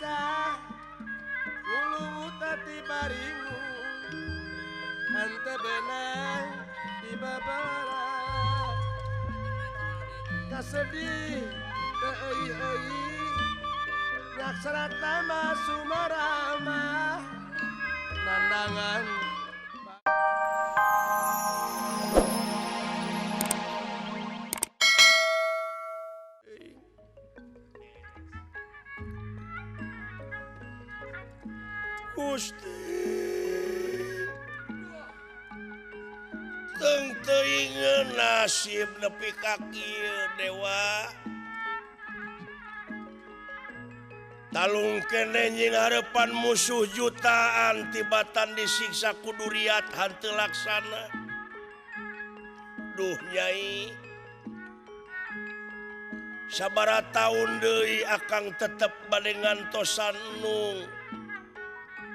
Biasa Nguluwut ati baringung Henteu beunang di babara Kasedih teu euy-euy Nyaksrak tambah sumarama Nandangan. Gusti teng teuingeun nasib nepi ka kieu dewa talung kene nying hareupan musuh jutaan tibatan disiksa ku duriat hanteu laksana. Duh Nyai, sabaraha taun deui akang tetep bade ngantosan nung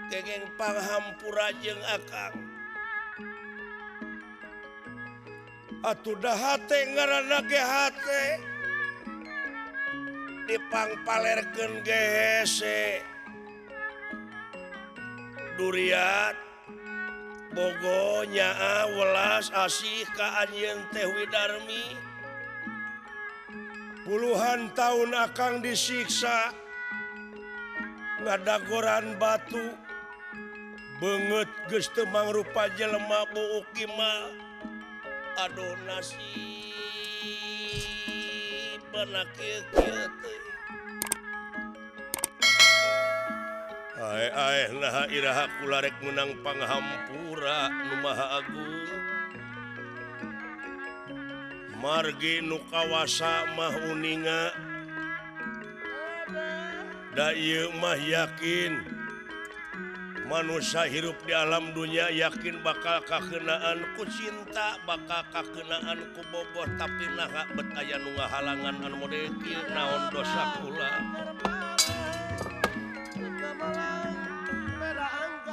kengeng panghampura jeung akang. Atuh da hate ngaranna ge hate dipangpalerkeun ge hese. Duriat bogo nyaa welas asih ka anjeun teh Widarmi. Puluhan tahun akang disiksa ngadagoran batu beungeut geus teu mangrupa jelema buuk kimal. Aduh nasib bana kieu-kieu teh. Ae ae naha iraha kula rek meunang panghampura nu Maha Agung. Margi nu kawasa mah uninga da ieu mah yakin manusia hirup di alam dunia yakin bakal kakenaan ku cinta, bakal kakenaan ku bogoh, tapi naha bet aya nu ngahalangan anu model kieu naon dosa kula.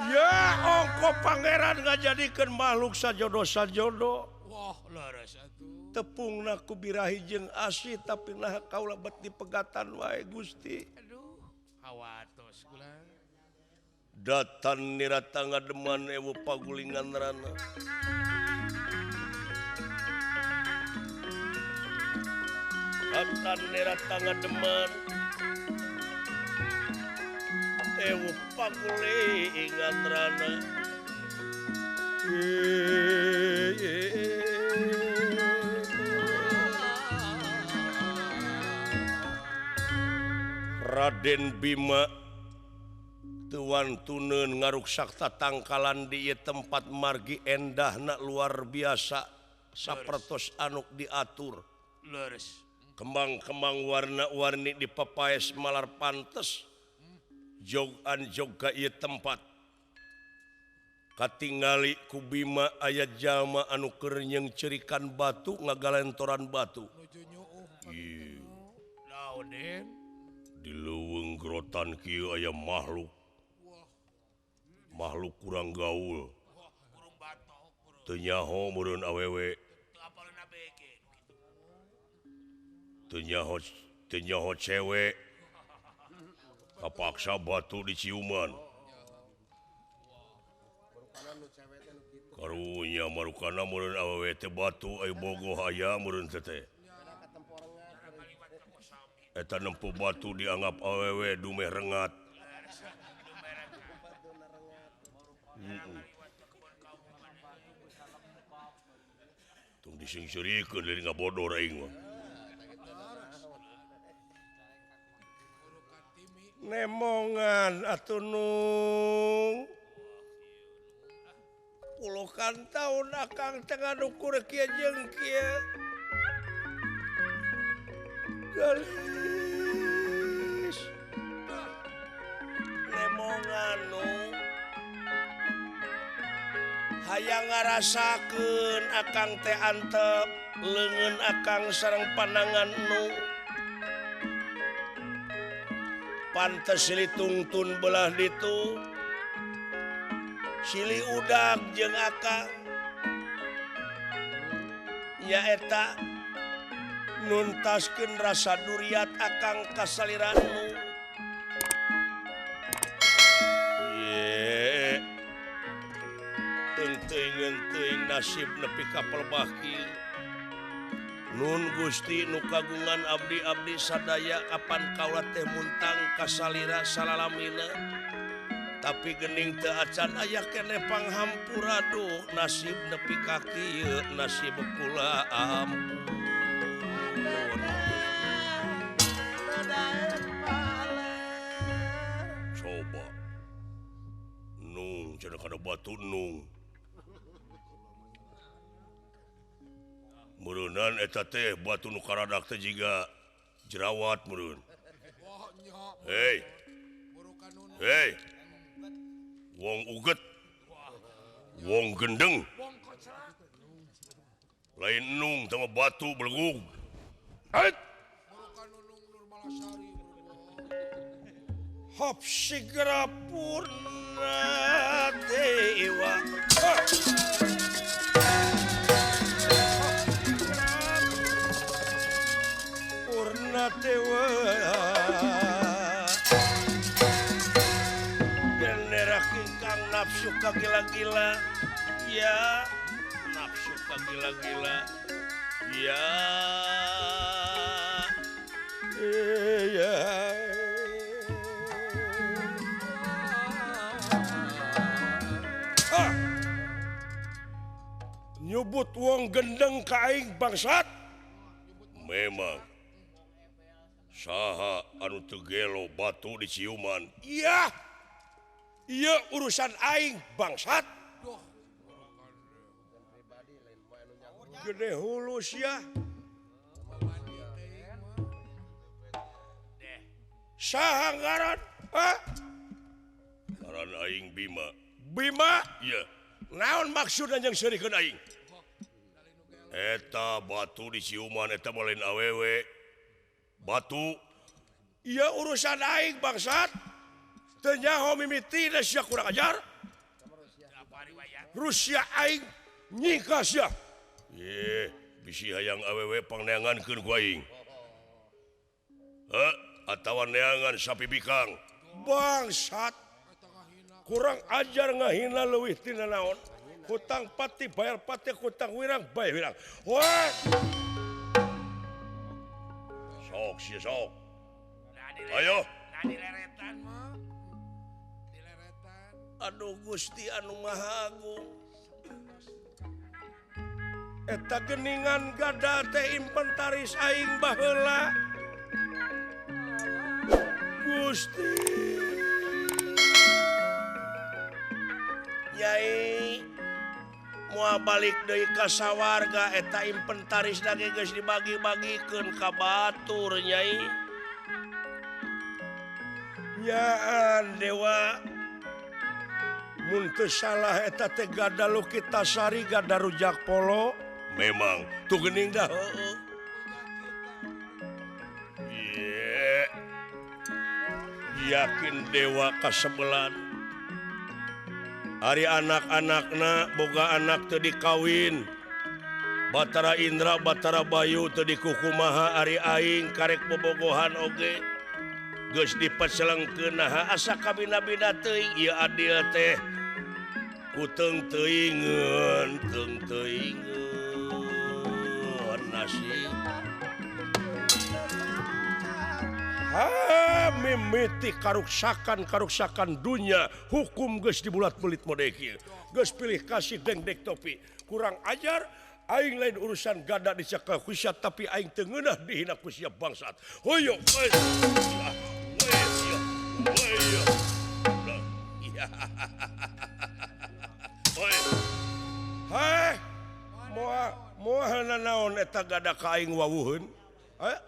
Ya ongko pangeran ngajadikeun makhluk sajodo-sajodo. Wah, leres atuh. Tepungna ku birahi jeung asih tapi naha kaula bet dipegatan wae Gusti. Aduh, hawatos kula. Datan nirata ngademan ewu pagulingan rana. Datan nirata ngademan ewu pagulingan rana. Raden Bima tuan tuneun ngaruksak tatangkalan di ieu tempat margi endahna luar biasa sapertos anuk diatur. Leres. Kembang-kembang warna-warni di papaes malar pantes jogan jog ka ieu tempat. Katingali ku Bima aya jalma anu keur nyeungceurikan batu ngagalentoran batu. Ieu. Naon Den? Di leuweung grotan kieu aya makhluk. Makhluk kurang gaul. Teu nyaho meureun awewe. Teu nyaho cewe. Kapaksa batu diciuman. Karunya marukana meureun awewe teh batu ai bogoh aya meureun teh. Eta nempo batu dianggap awewe dumeh rengat. Tong disingseurikeun deui ngabodor aing mah. Nemongan atuh nung. Puluhan tahun akang teh ngadukur kieu jeung kieu. Gelis. Nemongan nung. Hayang ngarasakeun akang teh antep leungeun akang sareng panangan nu. Pantes silih tungtun belah ditu. Silih udag jeung akang. Nyaeta nuntaskeun rasa duriat akang ka salira nu. Nasib nepi ka pelbah kieu. Nun Gusti nu kagungan abdi-abdi sadaya kapan kaula teh muntang kasalira salalamina. Tapi gening teu acan aya keneh panghampura duh nasib nepi ka kieu nasib kula ampun. Coba nung cenah kana batu nung. Meureunnan eta teh batu nu karadak teh jiga jerawat meureun. Hei. Hei. Wong uget. Wong gendeng. Lain nung sama batu belegug. Hait. Hop segera purna dewa. Purna dewa. Gendera kingkang nafsu kagila-gila. Ya, nafsu kagila-gila. Ya. Ya. Nyebut wong gendeng ka aing bangsat. Memang saha anu teu gelo batu di ciuman. Iya. Iya urusan aing bangsat. Gede hulu sia. Saha ngaran? Hah? Ngaran aing Bima. Bima? Iya. Naon maksudna jeung seurikeun aing? Eta batu di ciuman eta mah lain awewe. Batu. Iya urusan aing bangsat. Teu nyaho mimiti da sia kurang ajar. Rusia aing nyika sia. Ye, bisi hayang awewe pangneangankeun ku aing. Heh, atawa neangan sapi bikang. Bangsat. Kurang ajar ngahina leuwih tina naon. Hutang pati bayar pati, hutang wirang bayar wirang. Wah. Sok sia sok. Ayo. Dileretan mah. Dileretan. Aduh Gusti anu Maha Agung. Eta geningan gada teh inventaris aing baheula. Gusti. Nyai moal balik deui ka sawarga eta inventaris lagi geus dibagi-bagikeun ka batur Nyai. Nyaan dewa mun teu salah eta teh gada Lukitasari gada Rujak Polo. Memang tuh geuning dah heueuh. Ye. Yakin dewa kasebelan. Ari anak-anakna boga anak teu dikawin. Batara Indra, Batara Bayu teu dikukumaha ari aing karek bobogohan oge. Geus dipeselengkeun naha asa kabina-bina teuing ieu adil teh. Kuteung teuingeun, teung teuingeun nasib. Ha mimiti karuksakan dunya hukum geus dibulat-bulit mode kieu. Geus pilih kasih dengdek topi. Kurang ajar aing lain urusan gada dicekal ku sia tapi aing teu ngeunah dihina ku sia bangsat. Hoyo. Heh. Moal nanaon eta gada ka aing wawuheun. Heh.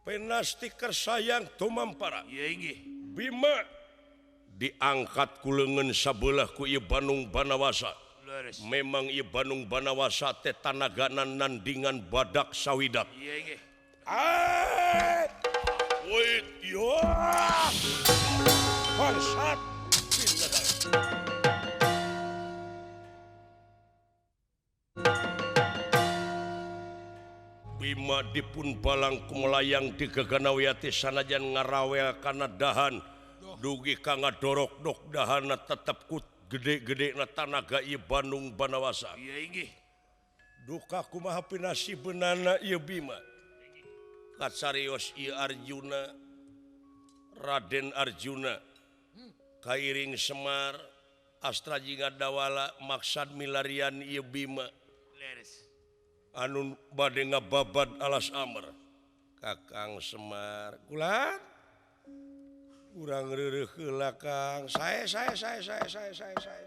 Penasti sayang tumampara. Bima diangkat ku leungeun sabelah ku ieu Bandung Banawasa. Memang ieu Bandung Banawasa teh tanagana nandingan badak sawidak. Wait, yo. Bangsat. Bima dipun balang kumelayang di Gaganawiyati sanajan ngarawel kana dahan dugi ka ngadorok-dok dahana tetep ku Gede-gede na tanaga ieu Bandung Banawasa. Ieu inggih. Duka kumaha pinasibeunana ieu Bima. Kacarios ieu Arjuna, Raden Arjuna. Kairing Semar, Astra Jingga Dawala maksad milarian ieu Bima. Leres. Anu bade ngababad alas amr. Kakang Semar, kula urang reureuh heula Kang. Sae sae sae sae sae sae sae.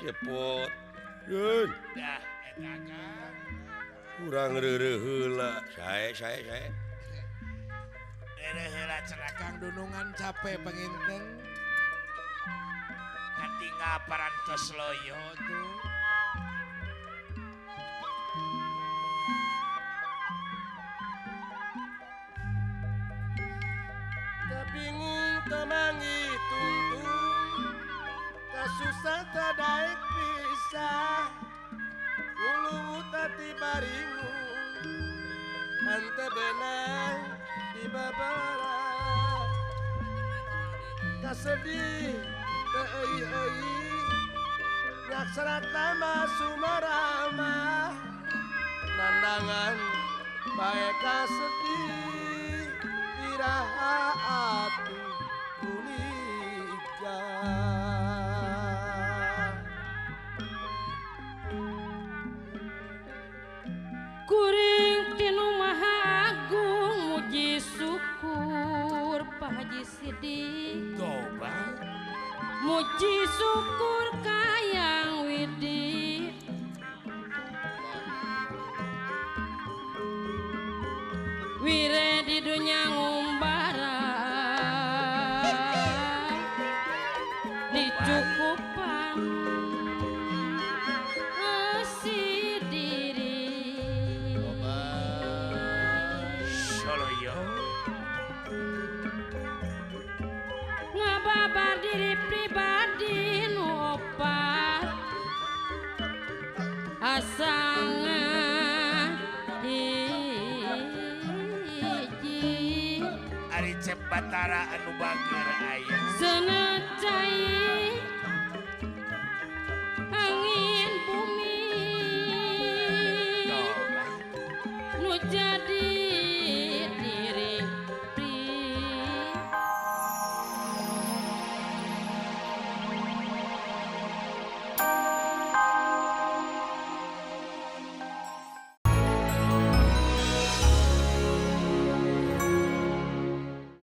Cepot. Yeun. Dah eta Kang. Urang reureuh heula. Sae sae sae. Reureuh heula cenah Kang dunungan capek panginten. Katinggal parantos loyo tuh. Teu bingung teu manggih tungtung, kasusah teu daek pisah, nguluwut ati baringung, henteu beunang di babara. Kasedih teu euy-euy, nyakserat tambah sumarama, nandangan bae kasedih iraha atuh kuliga. Kuring tinu Maha Agung muji syukur Pak Haji Sidik. Toba. Muji syukur kayang Widi. Wire di dunya ngumbara dicukupan si diri. Soloyo. Ngababar diri pribadi nu opat asanga hiji. Ari Cep Batara anu bager aya. Senecai angin bumi Toba. Nu jadi